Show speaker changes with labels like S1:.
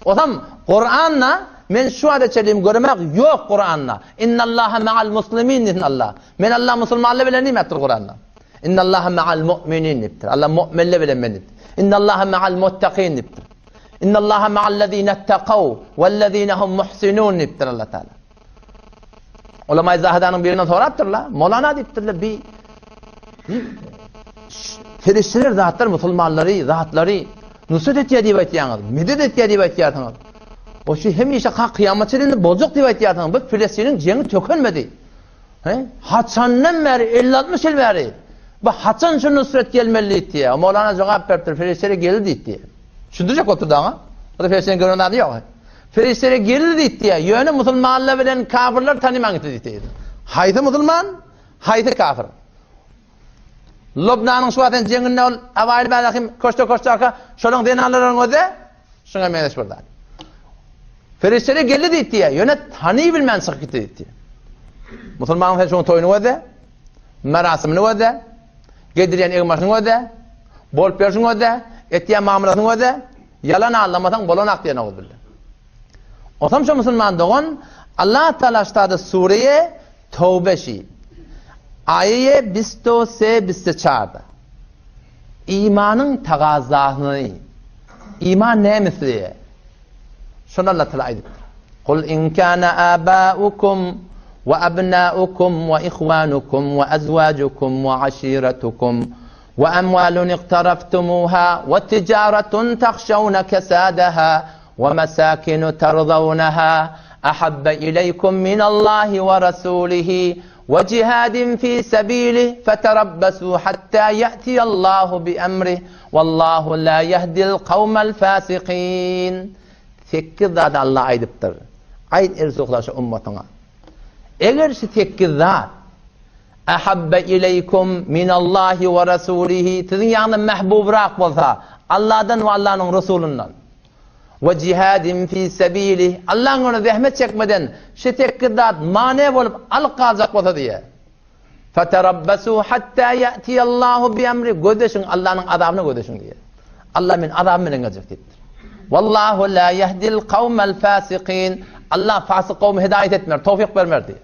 S1: Osam Kur'anda men şu wagta çenli göremek ýok Kur'anda. Innallaha ma'al muslimin diýsin Allah. Men Allah musulmanlar bilen diýmekdir Kur'anda. Innallaha ma'al mu'minin diýipdir. Allah mu'minler bilen men diýipdir. Innallaha ma'al muttaqin diýipdir. Innallaha ma'allazina ittaqaw wallazina hum muhsinun diýipdir Allah Taala. Ulama Zahidanyň birinden sorapdyrlar. Molana diýipdirler, bi perişdeler zatlar musulmanlary, zatlary nusret etýär diýip aýtýaňyz, medet etýär diýip aýtýarsyňyz. O şu hemişe ka kyýamat çenli boljak diýip aýtýarsyňyz. Bu Filistiniň jeňi tökenmedi. He? Haçandan bäri 50-60 ýyl bäri bu haçan şu nusret gelmeli diýipdi. Molana jogap beripdir, perişdeler geldi diýipdi. Düşündirjek bolupdyr daňa. Bu da perişdeniň gören zady ýok. Perişdeler geldi diýipdi. Ýöne musulmanlar bilen kafirler tanyman gitdi diýipdi. Haýsy musulman, haýsy kafir? Lubnanyň şu wagt jeňinde ol Abaýyl Bälahim köşde-köşde arka şolaryň zenanlarynyň özi şuňa meňzeş bir zat. Perişdeler geldi diýipdi. Ýöne tany bilmän çykyp gitdi diýipdi. Musulmanyň sen şuň toýuny gözle, merasimini gözle, gedirýän egmaşyny gözle, bolup berşini gözle, etýän mamlasyny gözle, ýalan aldamasaň bolanak diýen oguz bildi. Osam şu musulman dogan Allah Taala ştada sureye Towbe şi aýe bisto se biste çarda. Imanyň tagazasyny iman näme isleýär? Şony Allah Taala aýdypdyr. Kul in kana abaukum we abnaukum we ihwanukum we azwajukum we aşiratukum we amwalun iqtaraftumuha we tijaratun tahşawna kesadaha we mesakinu tardawnaha ahabba ileýkum minallahi we rasulihi we jihadin fi sebilih feterabbasu hatta ýe'tiýallahu bi emrih wallahu la ýehdil kawmel fasikin. Sekiz zady Allah aýdypdyr. Aýt Erzuhla şu ummatyňa. Eger şu sekiz zat ahabba ileýkum minallahi we rasulihi siziň ýanyňyzda mähbubrak bolsa Allahdan we Allahnyň Resulyndan We jihadin fi sebilih, Allaň ýolunda zähmet çekmeden şu sekiz zat mane bolup alyp galjak bolsa diýýär. Feterabbasu hatta ýa'tiyallahu bi emri, gözleşiň Allanyň azabyna gözleşiň diýýär. Allah men azabym bilen geljek diýipdir. Wallahu la yahdil kawmel fasikin. Allah fasyk kowmy hidaýet etmer, towfik bermer diýýär.